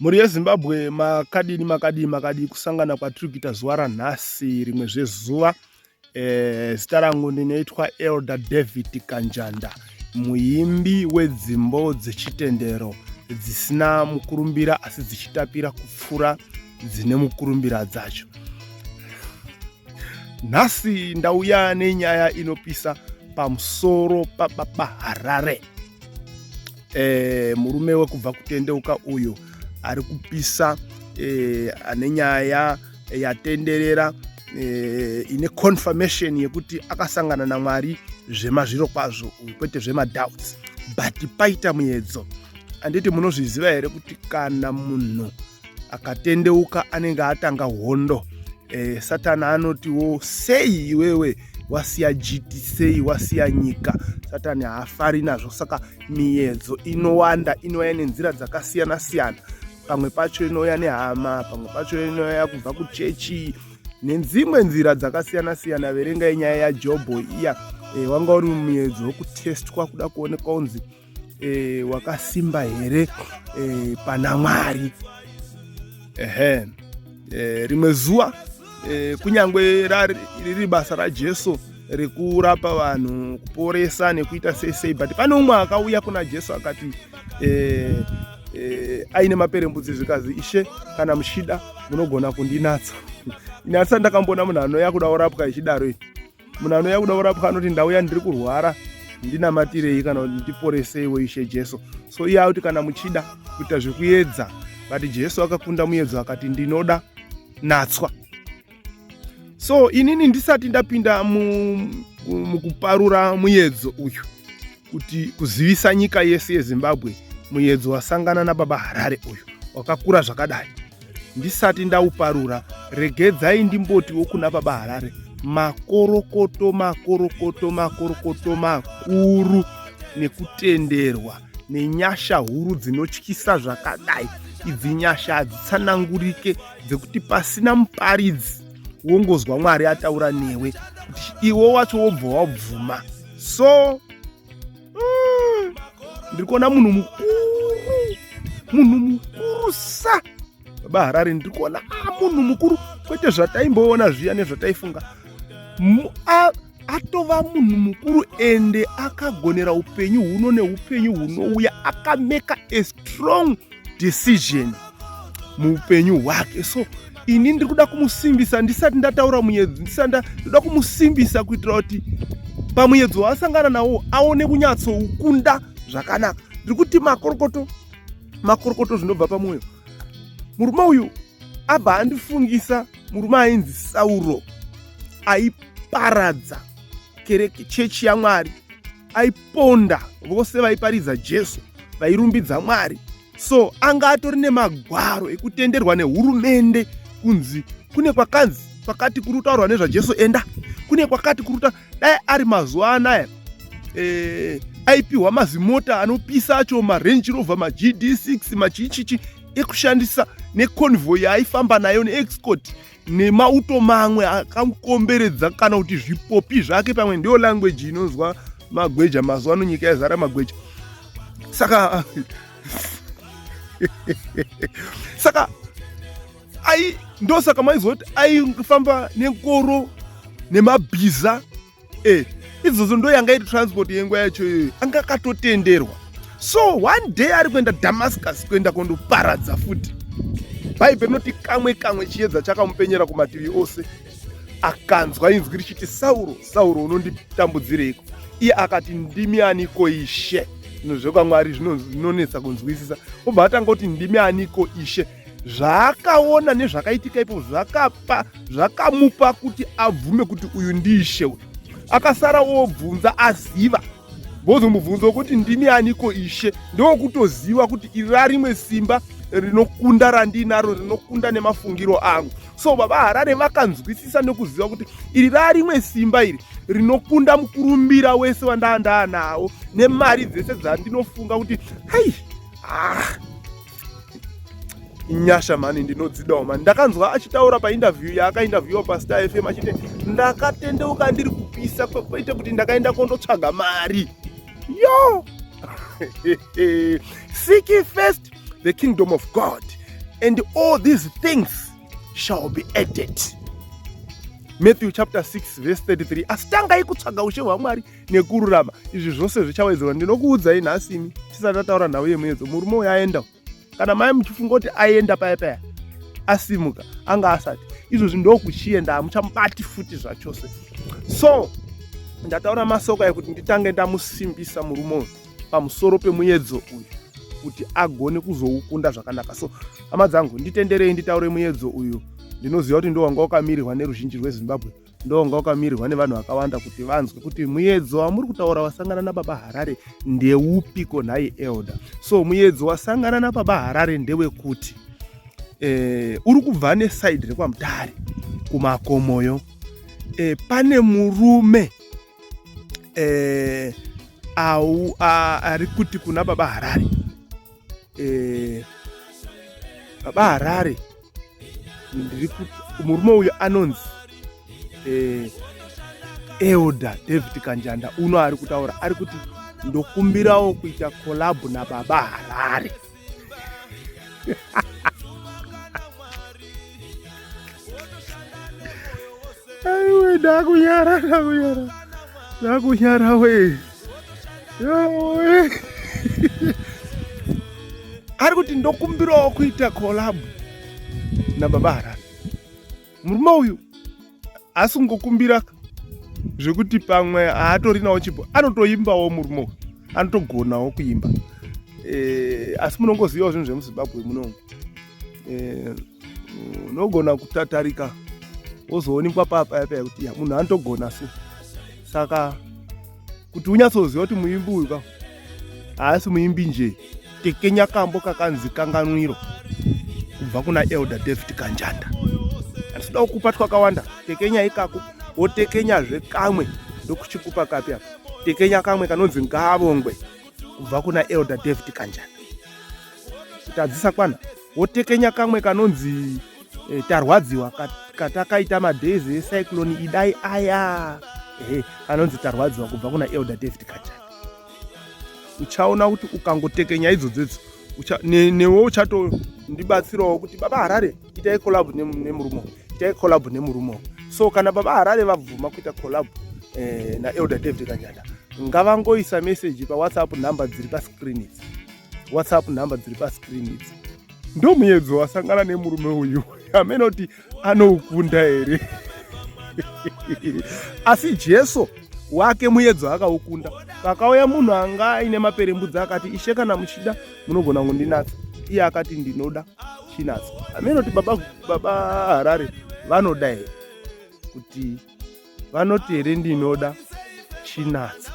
Mhuri yeZimbabwe makadini makadii makadii kusangana kwatiri kuita zuva ranhasi rimwe zvezuva e, zita rangu ndinoitwa Elder David Kanjanda muimbi wedzimbo dzechitendero dzisina mukurumbira asi dzichitapira kupfuura dzine mukurumbira dzacho. Nhasi ndauya nenyaya inopisa pamusoro pababa Harare. E, murume wekubva kutendeuka uyu ari kupisa e, ane nyaya yatenderera e, ine confirmation yekuti akasangana naMwari zvemazviro kwazvo uyu kwete zvemadoubts but paita muedzo. Anditi munozviziva here kuti kana munhu akatendeuka anenge atanga hondo e, Satani anotiwo sei iwewe wasiya jiti, sei wasiya nyika. Satani haafari nazvo, saka miyedzo inowanda, inouya nenzira dzakasiyana siyana. Pamwe pacho inouya nehama, pamwe pacho inouya kubva kuchechi nedzimwe nzira dzakasiyana siyana. Verengai nyaya yaJobho iya e, wanga uri muyedzo wekutestwa kuda kuonekwa unzi e, wakasimba here e, pana Mwari. Ehe e, rimwe zuva e, kunyange riri basa raJesu rekurapa vanhu, kuporesa nekuita sei sei, but pane umwe akauya kuna Jesu akati e, e, aine maperembudzi, zvikazi Ishe, kana muchida munogona kundinatsa. Ini asati ndakamboona munhu anouya kuda kurapwa ichidaro. Ini munhu anouya kuda kurapwa anoti ndauya ndiri kurwara, ndinamatirei kana kuti ndiporeseiwo Ishe Jesu. So iye akuti kana muchida, kuita zvekuedza, but Jesu akakunda muedzo akati ndinoda, natswa. So inini ndisati ndapinda mukuparura muedzo uyu, kuti kuzivisa nyika yese yeZimbabwe muedzo wasangana nababa Harare uyu wakakura zvakadai, ndisati ndauparura, regedzai ndimbotiwo kuna baba Harare makorokoto, makorokoto, makorokoto makuru nekutenderwa nenyasha huru dzinotyisa zvakadai. Idzi nyasha hadzitsanangurike, dzekuti pasina muparidzi wongozwa Mwari ataura newe kuti iwe wacho wobva wabvuma. So ndiri kuona munhu mukuru, munhu mukuru sa baba Harare. Ndiri kuona munhu mukuru, kwete zvataimboona zviya nezvataifunga. Atova munhu mukuru ende akagonera upenyu huno neupenyu hunouya. Akameka a strong decision muupenyu hwake. So ini ndiri kuda kumusimbisa ndisati ndataura muyedzo, ndisati ndoda kumusimbisa kuitira kuti pamuyedzo waasangana nawo aone kunyatsoukunda zvakanaka. Ndiri kuti makorokoto, makorokoto, zvinobva pamwoyo. Murume uyu abva andifungisa murume ainzi Sauro, aiparadza kereke, chechi yaMwari, aiponda vose vaiparidza Jesu, vairumbidza Mwari. So anga atori nemagwaro ekutenderwa nehurumende kunzi kune kwakanzi kwakati kuri kutaurwa nezvaJesu, enda kune kwakati kuri. Dai ari mazuva anaya e, aipiwa mazimota anopisa acho, maRange Rover, maGD6, machichichi ekushandisa, neconvoy yaaifamba nayo, neescort, nemauto mamwe akamukomberedza, kana kuti zvipopi zvake. Pamwe ndiyo language inonzwa magweja mazuva ano, nyika yazara magweja. Saka ai ndosaka maizoti aifamba nengoro nemabhiza e, idzodzo ndo yanga iri transport yenguva yacho iyoyo. Anga akatotenderwa. So one day ari kuenda Damascus kuenda kundoparadza futi, Bhaibheri rinoti kamwe kamwe chiedza chakamupenyera kumativi ose. Akanzwa inzwi richiti, "Sauro, Sauro, unonditambudzireiko?" Iye akati, "Ndimi aniko, Ishe?" Zvinhu zvekwaMwari zvinonetsa kunzwisisa. Obva atanga kuti, "Ndimi aniko, Ishe?" Zvaakaona nezvakaitika ipo zvakapa zvakamupa kuti abvume kuti uyu ndiIshe uyu. Akasara obvunza aziva bozo mubvunzo wekuti, "Ndimi aniko, Ishe?" Ndokutoziva kuti iri rarimwe simba rinokunda randinaro, rinokunda nemafungiro angu. So baba Harare vakanzwisisa nekuziva kuti iri rarimwe simba iri rinokunda mukurumbira wese wandaa nawo nemari dzese dzandinofunga kuti hai, ah, inyasha mani, ndinodzidawo mani. Ndakanzwa achitaura painterview yaakainterviewa paStar FM achiti, "Ndakatendeuka ndiri kupisa, kwete kuti ndakaenda kondotsvaga mari." Yo, seek first the kingdom of God. And all these things shall be added. Matthew chapter 6 verse 33. Asi tangai kutsvaga ushe hwaMwari nekururama, izvi zvose zvichawedzerwa. Ndinokuudzai nhasi imi, tisati tataura nhau yemuedzo, murume uyo aenda. Kana mai muchifunga kuti aenda paya paya asimuka, anga asati. Izvozvi ndokuchienda, hamuchamubati futi zvachose. So ndataura masoko ekuti nditange ndamusimbisa murume uyu pamusoro pemuedzo uyu kuti agone kuzoukunda zvakanaka. So hama dzangu, nditenderei nditaure muedzo uyu. Ndinoziva kuti ndowanga wakamirirwa neruzhinji rweZimbabwe, ndowanga wakamirirwa nevanhu vakawanda kuti vanzwe kuti muedzo wamuri kutaura wasangana nababa Harare ndeupiko nhai elder. So muedzo wasangana nababa Harare ndewekuti uri kubva nesaidi rekwaMutare kumakomoyo. Pane murume au ari kuti kuna baba Harare, baba Harare, ndiri murume uyu anonzi Elder David Kanjanda. Uno ari kutaura, ari kuti ndokumbirawo kuita collab nababa Harare. Aiwe, ndakunyara, ndakunyara, ndakunyara we. Yowe. Ari kuti ndokumbirawo kuita collab nababa Harare. Murume uyu asi kungokumbira zvekuti pamwe haatorinawo chipo, anotoimbawo murume uyu, anotogonawo kuimba. Asi munongozivawo zvinhu zvemuZimbabwe munomu, unogona kutatarika wozoonekwa papa paya kuti ya munhu anotogona. So saka kuti unyatsoziva kuti muimbi uyu ka haasi muimbi nje, tekenya kambo kakanzi Kanganwiro kubva kuna Elder David Kanjanda. Handisida kukupa twakawanda. Tekenya ikako, wotekenyazve kamwe, ndokuchikupa kapi apa. Tekenya kamwe kanonzi Ngaavongwe kubva kuna Elder David Kanjanda. Kuti hadzisakwana, wotekenya kamwe kanonzi Tarwadziwa, katakaita madays eCyclone Idai aya, ehe, kanonzi Tarwadziwa kubva kuna Elder David Kanjanda. Uchaona kuti ukangotekenya idzodzo newe uchatondibatsirawo kuti baba Harare, itai collab nemurume, itai collab nemurume. So kana baba Harare vabvuma kuita collab naElder David Kanjanda, ngavangoisa message paWhatsApp number dziri pascreen idzi. WhatsApp number dziri pascreen idzi. Ndo muedzo wasangana nemurume uyu, amene kuti anoukunda here. Asi Jesu wake muedzo akaukunda. Pakauya munhu anga aine maperembudzi, akati, "Ishe, kana muchida munogona kundinatsa." Iye akati, "Ndinoda, chinatsa." Amene kuti baba Harare vanoda here, kuti vanoti here, "Ndinoda, chinatsa"?